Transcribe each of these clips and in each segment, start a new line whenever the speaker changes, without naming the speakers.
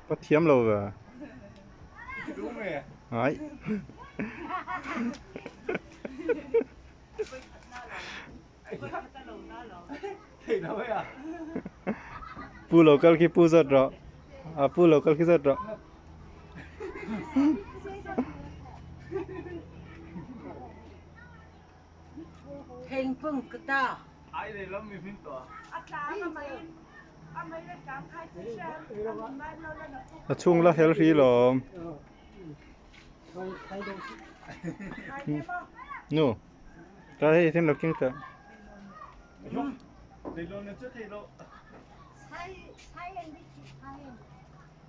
Có thiếm lâu rồi. Đấy. Pu local khi pu giật rồi. À pu local khi giật rồi. A chung la hel ri lom. No. Ta hei thêm lộc kinh ta.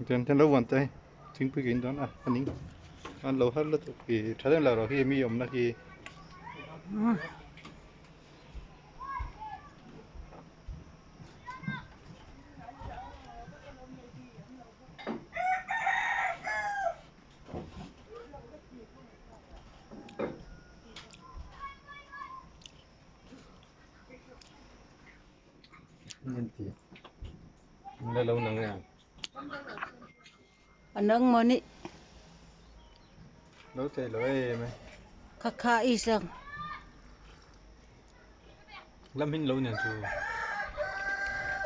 Ten ten lo wan tay. Chính pui kín đón à anh nín. Anh lâu hết là thì trái là rồi khi mi ông nó khi lâu nắng nè.
Anh nâng mà nị.
Lâu thế lâu em.
Khá khá ít sang.
Làm mình lâu nhỉ chú.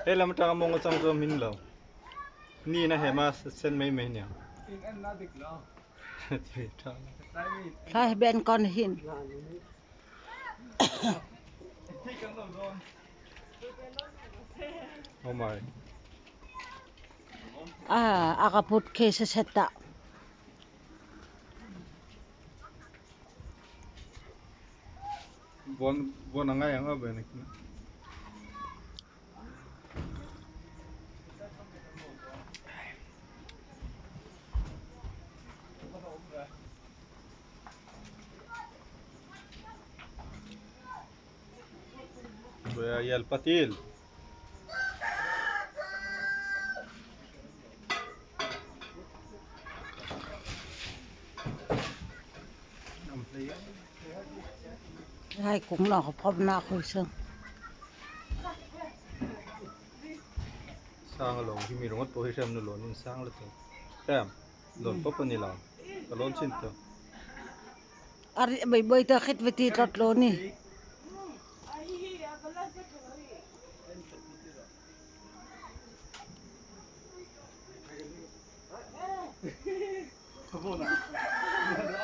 Ê làm trang mong sang cho mình lâu. Ni na hè mà sen mấy mấy nhỉ.
Hai bên con hin.
Oh my.
À, akaput kesa seta.
Bon bon angai ang abe nek. Voy hjälpa till.
Hai cũng là học na khơi sơn.
Sang lòng khi mình rong tôi xem nó lon sang là thế. Xem, lon pop ni lòng, lon chín to.
Ar bay bay ta khít với tít lọt lon ni.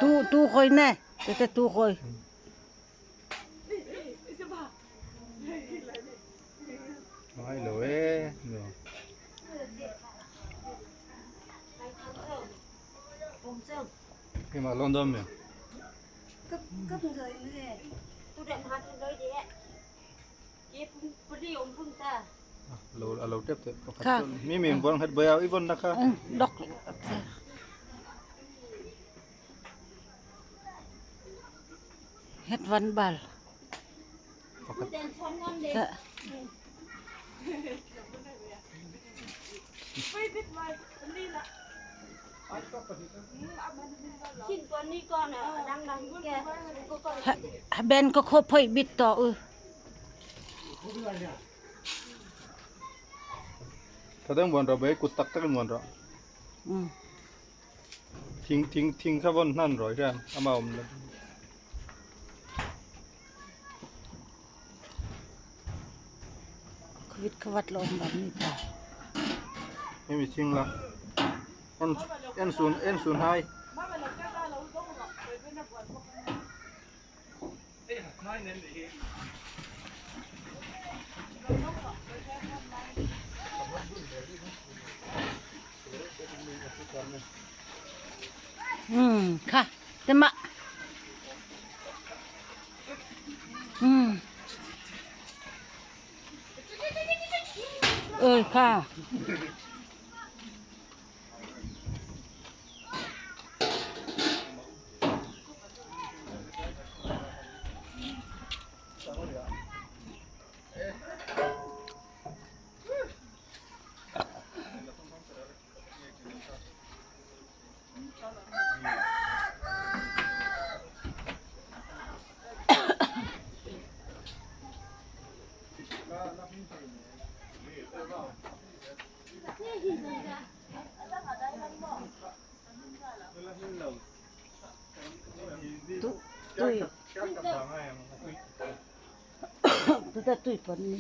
Tu tu khơi nè, tu tu khơi.
Ai lo eh, no. Cái mà London mẹ.
Cấp cấp người này, tôi đẹp hát tôi đấy đấy. Chị đi ông phương ta.
Lâu lâu tiếp thế. Mi mình vẫn hết bèo, ít vẫn đặc.
Đọc. Hết văn bal. Ben có khô phơi bít to ư.
Thật đang buồn rồi bé cụt tắc tắc buồn rồi. Thình thình thình sao vẫn năn rồi ra, mà ông.
Vịt khvat lon bam ni ta.
Em bị chinh là en en sun en sun hai.
Kha tema. Ơi kha. Tu ta tui pon ni.